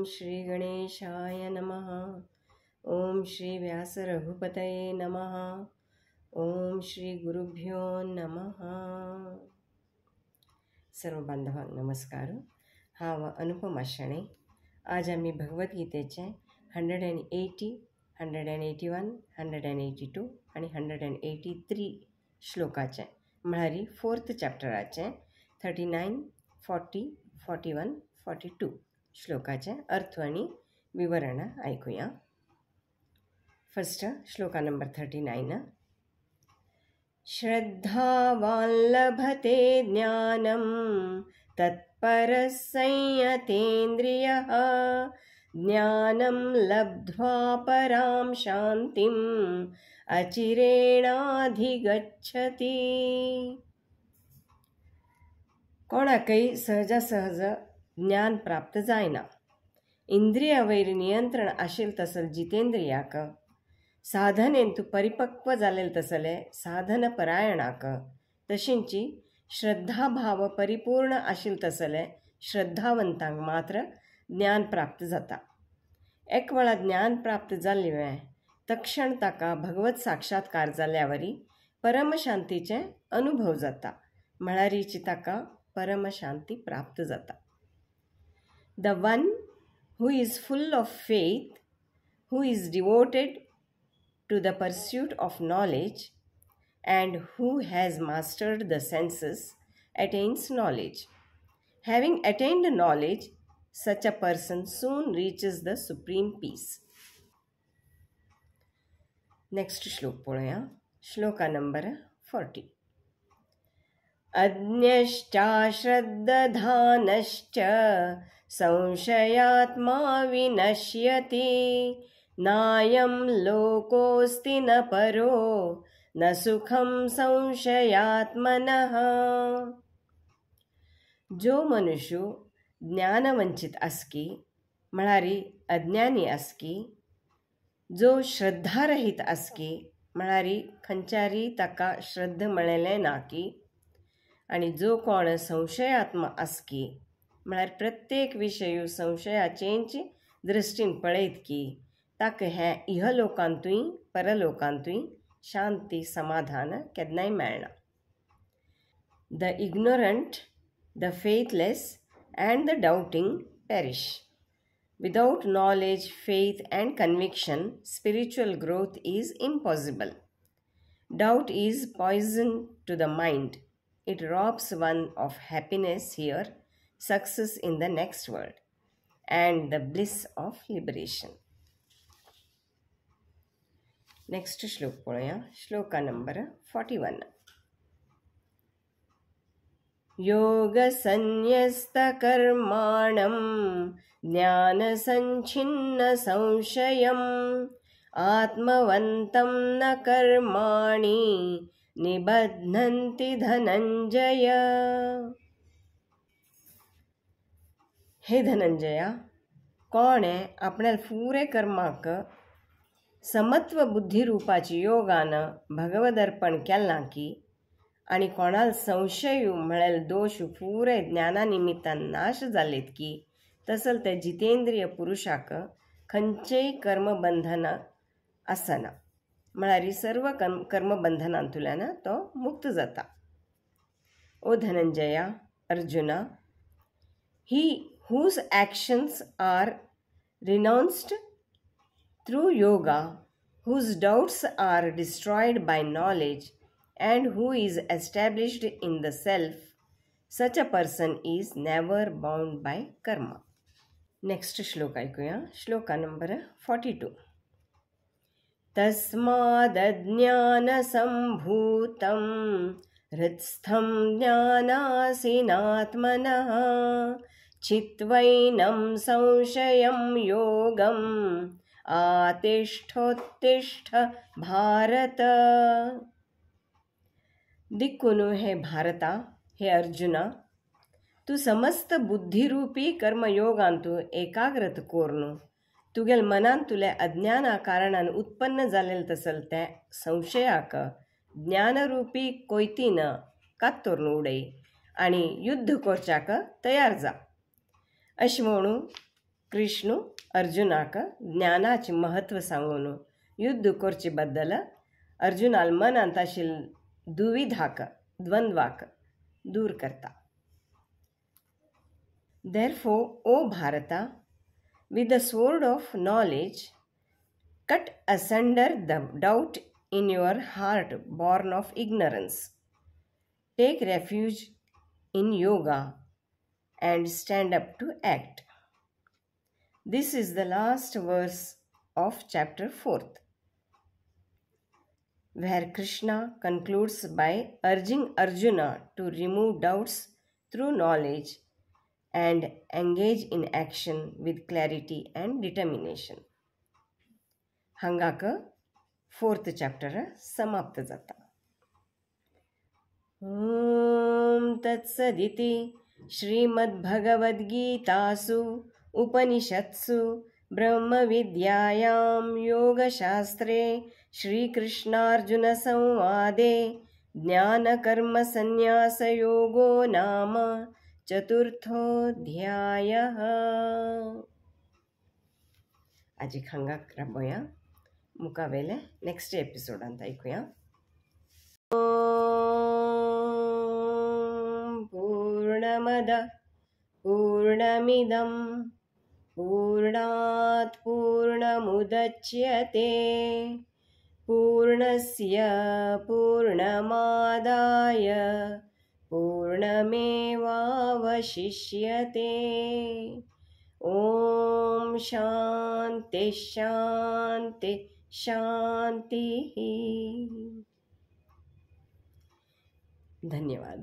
श्री गणेशाय नमः। ओम श्री व्यास रघुपतये नमः। ओम श्री गुरुभ्यो नमः। सर्व बांधवांक नमस्कार। हांव अनुपमा शणै। आज आमी भगवद्गीतेचे 180, 181, 182 आनी 183 श्लोकाचे म्हळ्यार फोर्थ चॅप्टराचे 39, 40, 41, 42 श्लोकाचे अर्थ आनी विवरण आयकुया। फर्स्ट श्लोका नंबर 39। श्रद्धावान् लभते ज्ञानं तत्परः संयतेन्द्रियः ज्ञानं लब्ध्वा परां शान्तिम् अचिरेणाधिगच्छति। कोणाकय सहजासहज ज्ञान प्राप्त जायना। इंद्रिया वयर नियंत्रण आशिल्लें तसल जितेंद्रियाक, साधनेंतु परिपक्व जालेल तसले साधन परायणाक, तशींची श्रद्धाभाव परिपूर्ण आशिल्लें तसले श्रद्धावंतांक मात्र ज्ञान प्राप्त जाता। एक वेळा ज्ञान प्राप्त जाल्लें तक्षण ताका भगवत साक्षात्कार जाल्यावरी परमशांतीचे अनुभव जाता, म्हळ्यारीची ताका परमशांती प्राप्त जाता। The one who is full of faith, who is devoted to the pursuit of knowledge and who has mastered the senses attains knowledge. Having attained knowledge, such a person soon reaches the supreme peace. Next shlok पळोवया, shloka number 40। अज्ञश्चाश्रद्दधानश्च संशयात्मा विनश्यति नायं लोकोऽस्ति न परो न सुखं संशयात्मनः। जो मनुष्य ज्ञानवंचित आसकी म्हळ्यार अज्ञानी आसकी, जो श्रद्धारहित आसकी म्हळ्यार खंयच्यारी ताका श्रद्धा मेळ्ळें ना की, आनी जो कोण संशयात्मा आसकी म्हळ्यार प्रत्येक विशय संशयाचेंच दृश्टीन पळयत की ताका हें इहलोकांतूय परलोकांतूय शांती समाधान केन्नाय मेळना। The ignorant, the faithless and the doubting perish. Without knowledge, faith and conviction, spiritual growth is impossible. Doubt is poison to the mind. It robs one of happiness here, success in the next world, and the bliss of liberation. Next shlok पळोवया, shloka number 41। योगसन्न्यस्तकर्माणं ज्ञानसञ्छिन्नसंशयम् आत्मवन्तं न कर्माणि निबध्नन्ति धनंजय। हे धनंजया, कोणे आपल्या पुरे कर्माक समत्व बुद्धिरूपाची योगान भगवदर्पण केलां की आनी कोणाल संशय म्हळ्यार दोश पुरे ज्ञाना निमित्तान नाश जालेत की तसल ते जितेंद्रिय पुरुषाक खंयचेय कर्मबंधन आसना, म्हळ्यार सर्व कर्मबंधनांतल्यान तो मुक्त जाता। ओ धनंजया अर्जुना, he whose actions are renounced through yoga, whose doubts are destroyed by knowledge, and who is established in the self, such a person is never bound by karma. Next shloka ऐकूया, श्लोका नंबर 42। तस्मादज्ञानसम्भूतं हृत्स्थं ज्ञानासीनात्मनः छित्त्वैनं संशयं योगम् आतिष्ठोत्तिष्ठ भारत। दिक्कुनु हे भारता, हे अर्जुना, तूं समस्त बुद्धिरूपी कर्मयोगांतु एकाग्रत कोरनु तुगेल मनांतुले अज्ञाना कारणान उत्पन्न जालेल तसल ते संशयाक ज्ञानरूपी कोयतीन कातोरून उडय आनी युद्ध करच्याक तयार जा। अशें म्हणून कृष्ण अर्जुनाक ज्ञानाचें म्हत्व सांगून युद्ध करचे बद्दल अर्जुनाल मनांत आशिल्ले दुविधाक, द्वंद्वाक दूर करता. Therefore, O Bharata, with the sword of knowledge, cut asunder the doubt in your heart born of ignorance. Take refuge in yoga and stand up to act. This is the last verse of chapter 4th, where Krishna concludes by urging Arjuna to remove doubts through knowledge and engage in action with clarity and determination. हांगाक fourth chapter समाप्त जाता. ओम तत्सदिति श्रीमद्भगवद्गीतासु उपनिषत्सु ब्रह्मविद्यायां योगशास्त्रे श्रीकृष्णार्जुनसंवादे ज्ञानकर्मसन्न्यासयोगो नाम चतुर्थोऽध्यायः. आजीक हांगा राबोया, मुखावेले नेक्स्ट एपिसोडांत आयकुया. पूर्णमद पूर्णमिदं पूर्णात् पूर्णमुदच्यते पूर्णस्य पूर्णमादाय पूर्णमेवावशिष्यते. ओम शांति शांति शांति. धन्यवाद.